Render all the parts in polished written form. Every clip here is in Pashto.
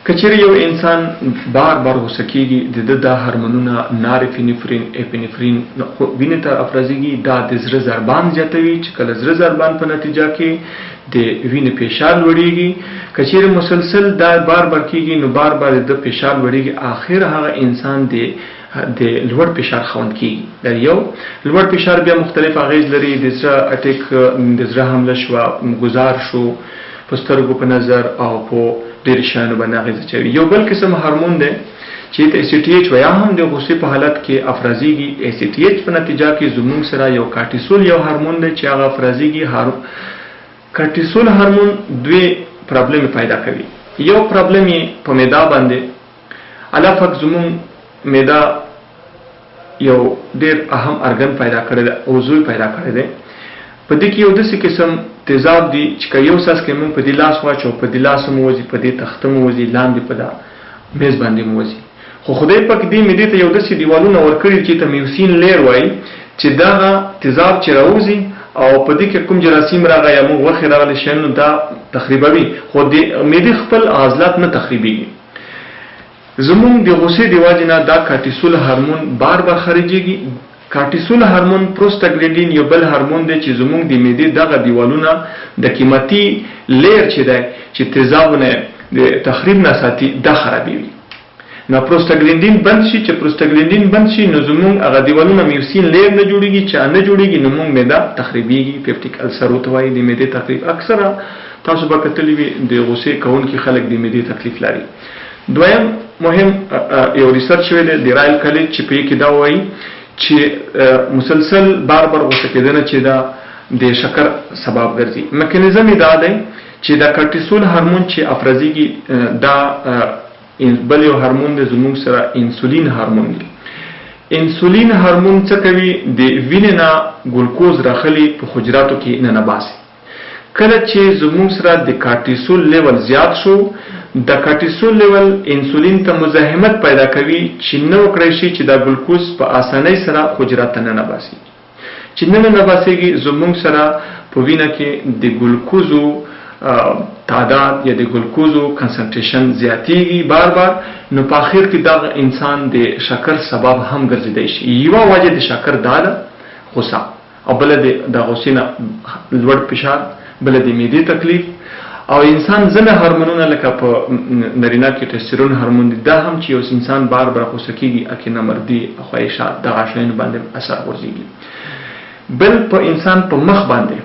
که چېرې یو انسان بار بار غوسه کېږي، د ده دا هارمونونه نارفینفرین، اپینفرین وینې ته افرازېږي، دا د زړه ضربان زیاتوي، چې کله زړه ضربان په نتیجه کې د وینې فشار لوړېږي. که چېرې مسلسل دا بار بار کېږي نو بار بار د ده فشار لوړېږي، آخر هغه انسان د لوړ فشار خاوند کېږي. دا یو لوړ فشار بیا مختلف اغېز لري، د زړه اټیک، د زړه حمله شوه، ګزار شو په سترګو، په نظر او په ډېرو شیانو باندې اغېز اچوي. یو بل قسم هارمون دی چې ته ACTH وایي، هم د غوسې په حالت کې افرازېږي. ACTH په نتیجه کې زموږ سره یو کارټیسول یو هارمون دی چې هغه افرازېږي. کارټیسول هارمون دوې پرابلمې پیدا کوي. یو پرابلم یې په معده باندې، الله پاک زموږ معده یو ډېر اهم ارګن پیدا کړی دی، عضو پیدا کړی دی. په دې کې یو داسې قسم تیزاب دی چې که یو څاڅکی موږ په دې لاس واچو، په دې لاس مو وځي، په دې تخته مو وځي، لاندې په دا میز باندې مو وځي. خو خدای پاک دې معدې ته یو داسې دیوالونه ورکړي چې ته میوسین لیر وایي، چې دغه تیزاب چې راوځي او په دې کې کوم جراثیم راغی یا موږ غوښې راغلې شیان، نو دا تخریبوي، خو د معدې خپل عضلات نه تخریبېږي. زموږ د غوسې د وجې نه دا کارټیسول هارمون بار بار خارجېږي. کارټیسول هارمون پروستاګلینډین یو بل هارمون دی چې زموږ د معدې دغه دیوالونه د قیمتي لیر چې دی چې تیزابونه د تخریب نه ساتي، دا خرابوي. نو پروستاګلینډین بند شي، چې پروستاګلینډین بند شي نو زموږ هغه دیوالونه میوسین لیر نه جوړیږي، چې نه جوړیږي نو موږ معده تخریبیږي. پیپټیک السر ورته وایي، د معدې تخریب. اکثره تاسو به کتلي وي د غوسې کوونکي خلک د معدې تکلیف لري. دویم مهم یو ریسرچ شوی دی د رایل کالج چې په کې دا وایي چې مسلسل بار بار غوسه کېدنه چې دا د شکر سبب ګرځي. میکانیزم یې دا دی چې د کارټیسول هارمون چې افرازېږي، دا بل یو هارمون دی زموږ سره انسولین هارمون دی. انسولین هارمون څه کوي؟ د وینې نه ګلوکوز راخلي، په حجراتو کې ننه باسي. کله چې زموږ سره د کارټیسول لیول زیات شو، د کارټیسول لیول انسولین ته مزاحمت پیدا کوي چې نه وکړای شي چې دا ګلوکوز په اسانۍ سره حجرات ته ننه باسي. چې نه ننه باسېږي، زموږ سره په وینه کې د ګلوکوزو تعداد یا د ګلوکوزو کنسنټریشن زیاتیږي بار بار، نو په اخر کې دغه انسان د شکر سبب هم ګرځېدای شي. یوه وجه د شکر دا ده غوسه، او بله د غوسې نه لوړ فشار، بله د معدې تکلیف، او انسان ځینې هارمونونه لکه په نارینه کې ټسټرون هارمون دی، دا هم چې یو انسان بار بار غوسه کېږي، اکې نامردي، خواهشات، دغه شیانو باندې اثر غورځېږي. بل په انسان په مخ باندې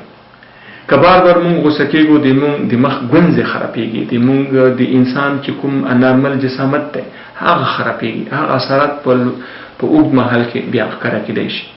که بار بار مونږ غوسه کېږو، د مونږ د مخ ګونځې خرابېږي، د مونږ د انسان چې کوم انارمل جسامت دی هغه خرابېږي، هغه اثرات په اوږد مهال کې بیا ښکاره کېدای شي.